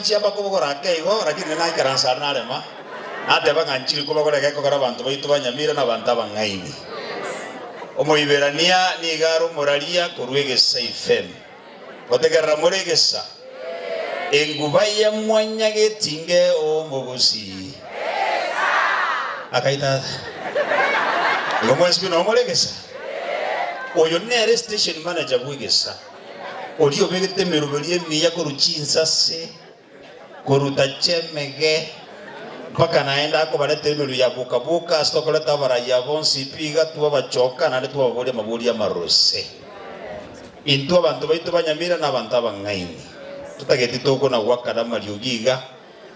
Chiamba kobogora ake igo, lakini naikaransa are narema, nateba ng'a nchiri kobagora egekogera abanto baito ba Nyamira nabanto abang'aini. Omoiberania nigo are omoraria korwa egesa ifem. Gotegerera more egesa? Enguba ya mwanyagetinge omogusii. Akaita igo mwensi pi noo more egesa? Oyo nere station manager bw'egesa. Oria obegete emeroberio emiya korwa chinsase, koruta chi'emege, mpaka naende akobareta emeroberio ya boka-boka, ase tokoreta abarayia bonsi pi iga twabachoka naende twababoria amaborio amarose. Intwe abanto baito ba Nyamira nabanto abang'aini, totageti tokona goakana amariogi iga,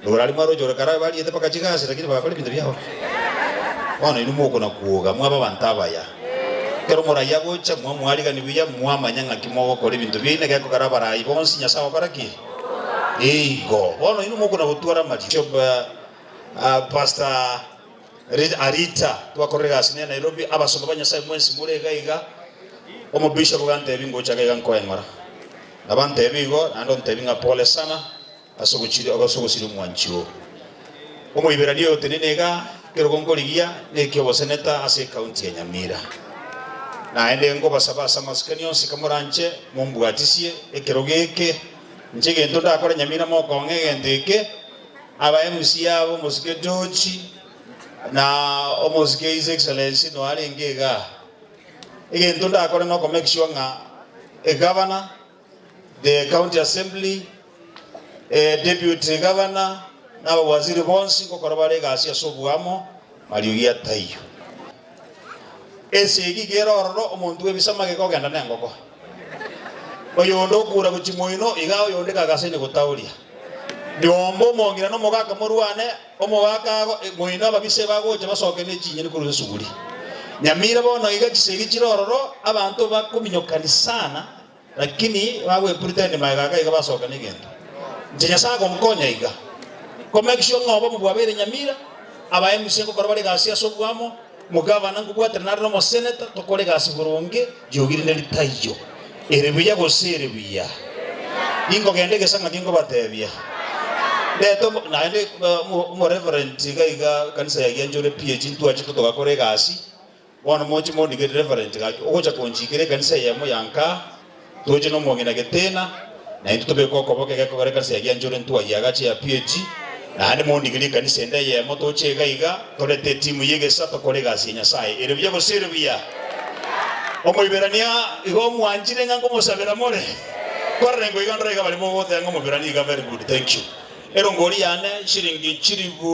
Rora aria mwaroche ore kare bariete mpaka chigasi, lakini bagakora ebinto biabo. Bono inwe mokona kwoga, mwabe abanto abaya. Ekero omoraia agocha, mwamwarigani buya, mwamanya ng'aki mogokora ebinto biaino, egekogera abarai bonsi Nyasae agokora ki? Igo. Bono inwe mokona gotwara amario. Bishop Pastor Arita, twakorire egasi nere Nairobi, abasomba ba Nyasae mwensi more iga iga, omobishop gantebi ngocha iga iga nkoeng'ora. Nabo antebi igo, naende ontebi ng'a pole sana. Ase ogosiria omwanchi oo. Omoiberania oyo otenene iga, ekerogo nkorigia neki'oboseneta ase ekaunti ya Nyamira. Naende nkobasaba ase amasikani onsi kamoranche mombwatisie ekerogo eke, inche egento ndakore Nyamira mokong'a egento eke, aba MCA abo omosike George na omosike His Excellency noe arenge igaa. Egento ndakore noko make sure ng'a egavana, the county assembly, deputy governor, na abawaziri bonsi ngokora bare egasi ase oboamo, mariogi ataiyo. Esegi iga ere ororo, omonto bw'ebisa magega ogenda nengoko. Oyonde okura gochia moino, iga oyonde kagasaine gotaoria. Nyomba omong'ina na omogaka morwane, omogaka ago moino ababisa bagocha basoke ne chinyeni korwa esuguri. Nyamira bono iga chisegi chire ororo, abanto bakominyokani sana. Lakini bagwepretend magega iga iga basoke negento. Inche Nyasae agonkonya iga. Ko make sure ng'a obomo bwabeire Nyamira, aba MCA ngokora bare egasi ase oboamo, omogavana nkobwaterana are na omosenator, tokore egasi boronge, riogi rinde ritaiyo. Ere buya gose ere buya? Ninkogenda egesa ng'aki nkobatebia. Ndete omo naende omoreverend iga iga ekanisa ya Gianjore PAG ntwachete togakora egasi, Bono moche mondigerie reverend gaki ogocha konchikera ekanisa eyemo ya nka, toche nomong'ina getena, na intwe tobeke okoboko egekogera ekanisa ya Gianjore ntwayiagache ya PAG, naende mondigerie ekanisa ende eyemo toche iga iga, torete etimu y'egesa tokore egasi ya Nyasaye. Ere buya gose ere buya? Omoiberania igo mwanchire ng'a nkomosabera more? Kwarora engo iga ndore iga baria mogoteba ng'a omoiberania iga very good thank you. Erongori yane shilingi chilifu.